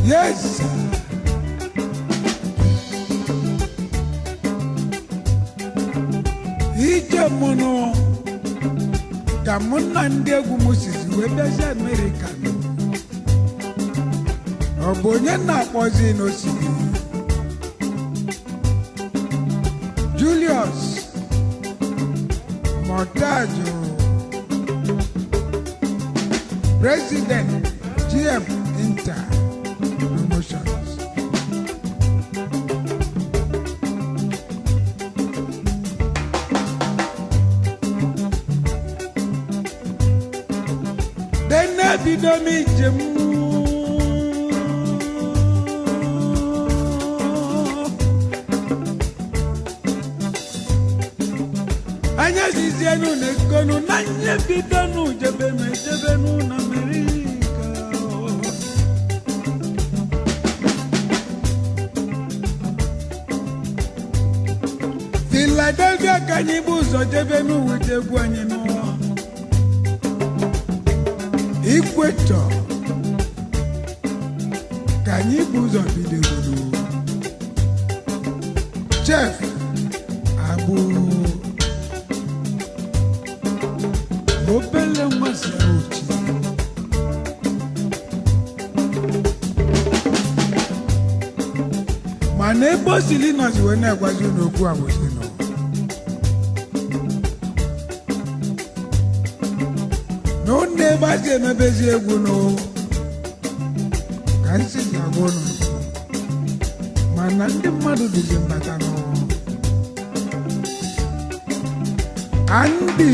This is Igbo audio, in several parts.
Yes, sir. Ije mụnụ ka mụ na ndị egwu m sizi wee bịazi Amerịka nụ. Ọ bụ onye na-akpọzi n'osimiri Julius Motajo, President GM Inter Promotions. Dene bido m ije m. Anya zizienu na ekonu na nye bidonu jebenu ejebenu na Amerịka. Philadelphia ka anyị bụ ụzọ jebenu wete egwu anyị n'ụwa. Ikwetọ ka anyị bụ ụzọ bido egwu. Chef Abu obele nwa si ochi mana ebe o sili nọzi wee na-agwazi unu okwu a bụzi nọ na ụnụ ebe a si emebezi egwu nụ ka nsi ji agwa unu, mana ndị mmadụ dịzi mbata nụ. Andy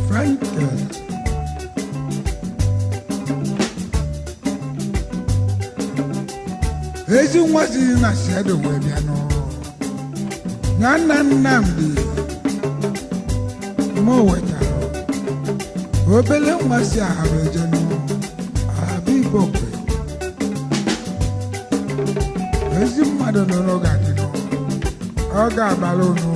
Frankel, ezi nwa siri na siedo wee bịa nụ ya na Nnamdi mụ wetara obele nwa si ahaba eje nụ ahaba ibokwe. Ezi mmadụ nọ n'oge adị nụ, ọ ga-abara unu.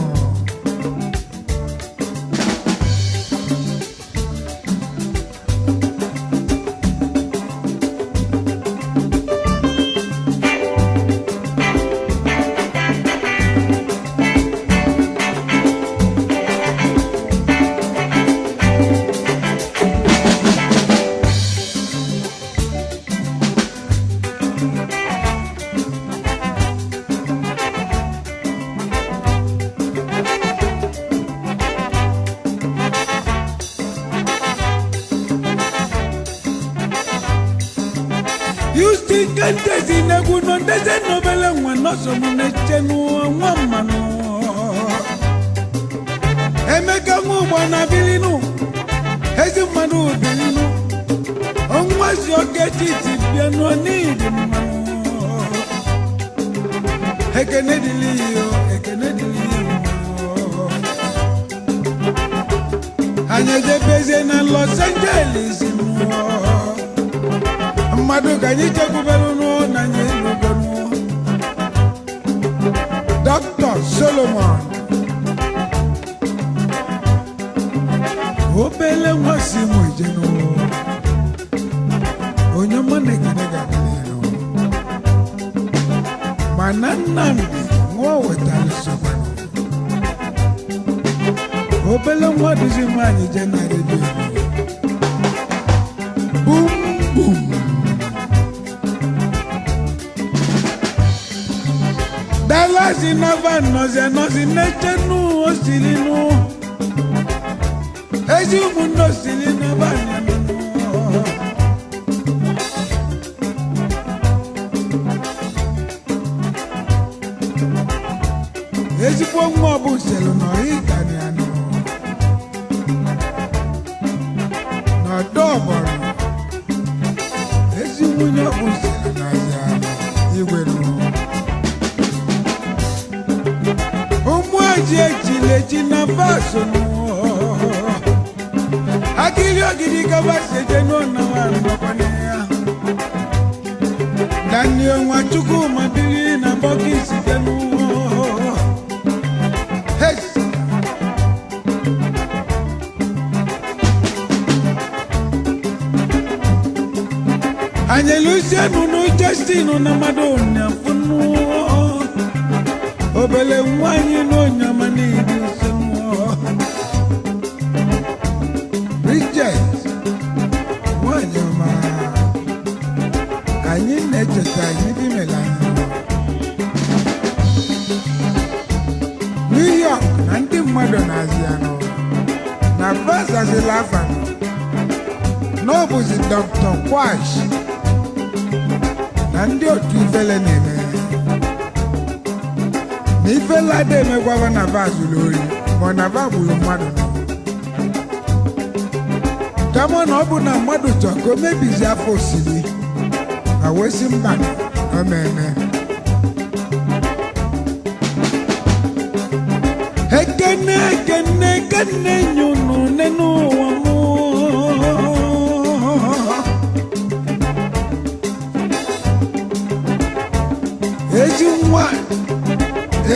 Houston kentezi n'egwu nọ ndeze n'obele nwa nọsọ m na-eche nwa mmanụ. Emeka nwa ụgbọ na bilinu, ezi mmanụ bilinu, ọnwa si oke titi bịa nụọ n'idi mmanụ. Ekene dịlị yo, ekene dịlị yo. Anyị ejebezie na Los Angeles nụọ mmadụ ka anyị chekwubere na anyị elugonu Dr. Solomon obele nwa si mụ ejenu onye ọma na ekene ga-adịrị ya nụ. Mana Nnamdi nwa wetara sokwanụ obele nwa duzi m anyị je na redio bum bum. Dalasi nava nọzi nọzi n'echenu osilinu ezi ụmụnne osili nava nyanụ. Ezigbo nwa ọbụ selu nọ ịtani anụ n'ọdọ ọgbọrọ ezi nwunye ọbụ selu nọzi anụ igwe nụ. Ụmụ eji echilechi na vaso akili ogidi gaba seje n'ọnọwa ndọkwana ya Daniel Nwachukwu ma biri na bọkisi bịanụ. Hey! Anyị eluzienụ n'Justin na mmadụ ụnyafụnụ obele nwanyị n'onyama niile nso. Bridget nwanyị ọma, anyị na-echeta anyị dị mere anyị New York na ndị mmadụ na-azị anụ na vasazila afa na ọ bụzi Dr. Kwash na ndị otu ifele na-eme na ifele ada emekwaba na va zuru ori ma ọ na va gburu mmadụ nọ, kama na ọ bụ na mmadụ chọrọ ka o mebizi afọ osiri ma wee sị mba na o meme. Ekene, ekene, ekene nyunu nenu ụwa mụ. Ezi nwa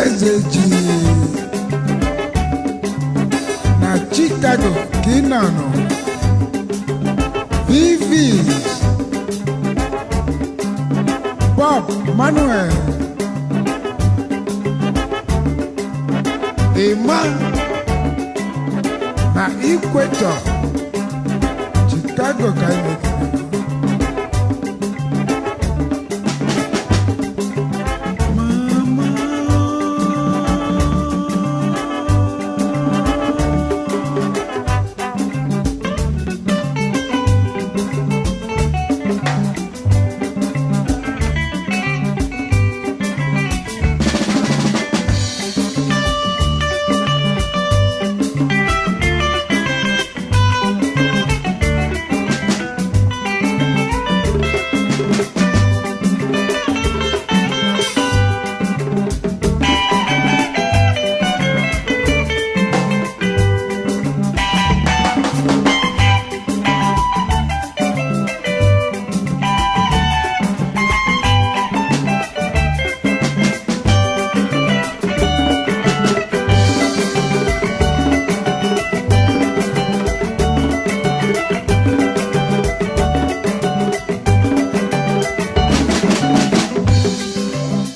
eze ji na Chicago ka ị nọ nọ VVs Bob Manuel Ịma na Equator Chicago ka ị na-ekene. Mama.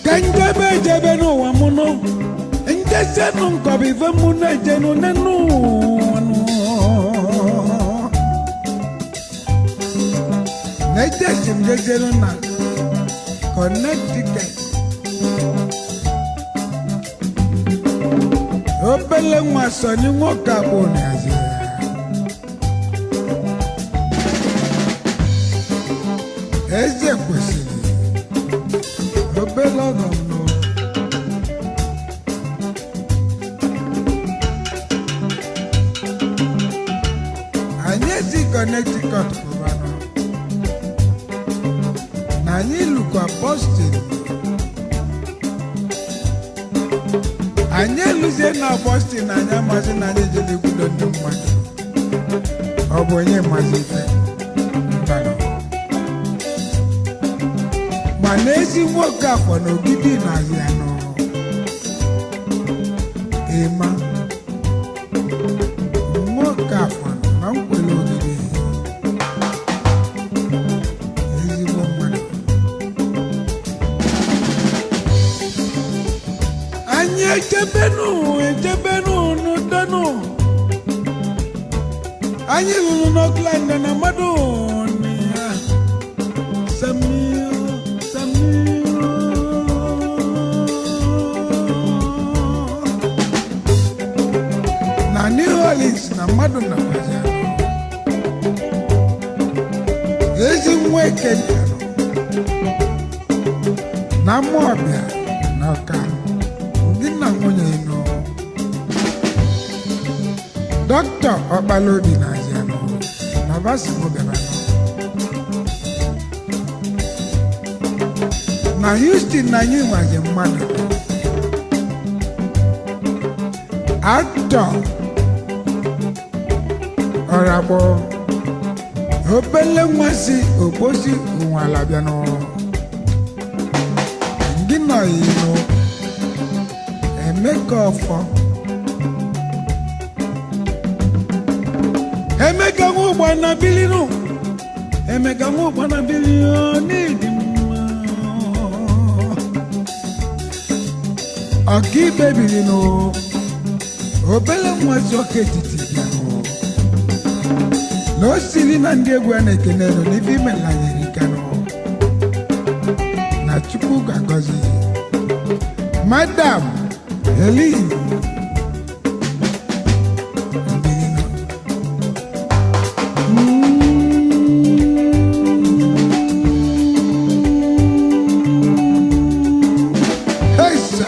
Ka njebe ejebe n'ụwa mụ nụ njesenụ nkọbụ ife mụ na-ejenu nenu ụwa nụ. Na ejesi m jejenu na Connecticut, obele nwa Sọnị nwoke abụ na-azị eze kwesịrị obele ọgọ m nụ. Anyị esi Connecticut pụbanụ na anyị lukwa Boston. Anyị eluzie na Boston, anyị amazi na anyị jere ikwudo ndị mmadụ. Ọ bụ onye mazi ife mbanụ, mana ezi nwoke afọ na ogidi na-azị anụ ịma nwoke afọ na nkwele ogidi, ezigbo mmadụ. Anyị echebenu echebenu n'udonu, anyị ruru n'Oakland na mmadụ na ya Samir, Samir. Na New Orleans na mmadụ nakwazi anụ. Ezi nwa eke ntanụ na Amawbịa na Ọka, ndị nna nwunye nọ Dọkịta Ọkpala Obi na Azianụ na Vasimobianụ na Houston na anyị nwazi mmadụ atọ ọragbọ obele nwa si okposi ụnwala bịa n'ụlọ ndị nọ ilo Emeka ọfọ Emeka nwa ụgbọ na bilinu Emeka Nwụkwana bili n'ịdị mma. Ọkaikpe biri nụ, obele nwa oke etiti bịanụ na o siri na ndị egwu a na-ekene nụ n'ife imelanyere ikanụ na Chukwu ga-agọzi Madam Helen Mbilino. Hey, sir.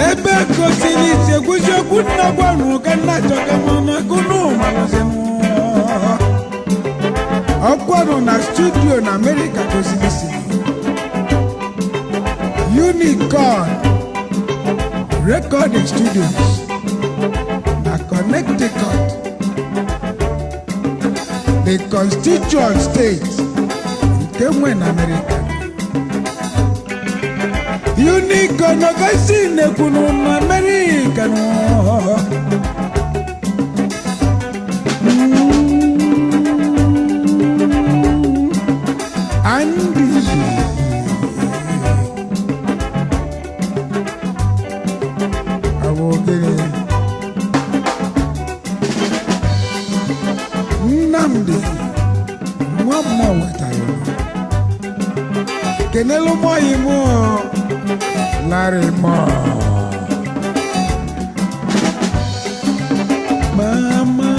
Ebe gosiri isi egwusi okwu nna gwanụ ka nna chọka mana gụnụ manụzi ọkwanụ na studio na Amerịka gosiri isi Unicorn Recording Studios na Connecticut, the constituent state nke nwe na Amerịka. Unicorn ọgasị na-ekwunu na Amerịka nụ. Andy Awogere Nnamdi nwa mmụọ wetara kenelu mọyị mụ Larry Moore. Mama.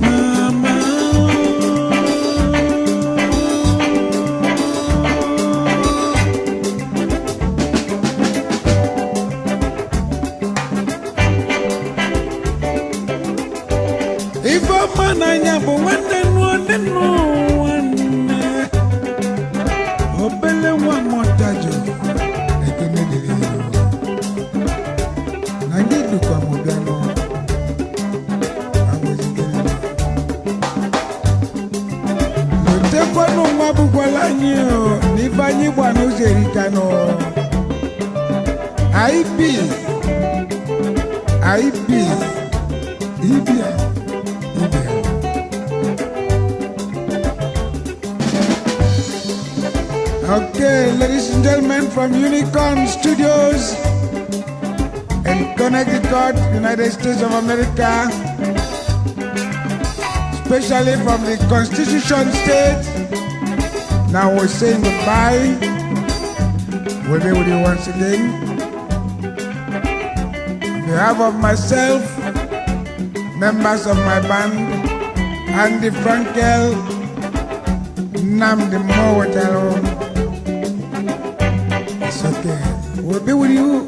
Mama. Ifeọma n'anya bụ nwanne nụọ nne nụ nwanne obele nwa mọtajụ ekene dịrị ya na ndị dukwa m bịa nụ agwụzigere lotekwanụ nwa bụkwala anyị o na ife anyị gba n'ụzọ erika nụ IB IB ibia ibia. Okay, ladies and gentlemen from Unicorn Studios in Connecticut, United States of America, especially from the Constitution State. Now we're saying goodbye. We'll be with you once again. On behalf of myself, members of my band, Andy Frankel, Nnamdi Mowataro. It's okay. We'll be with you.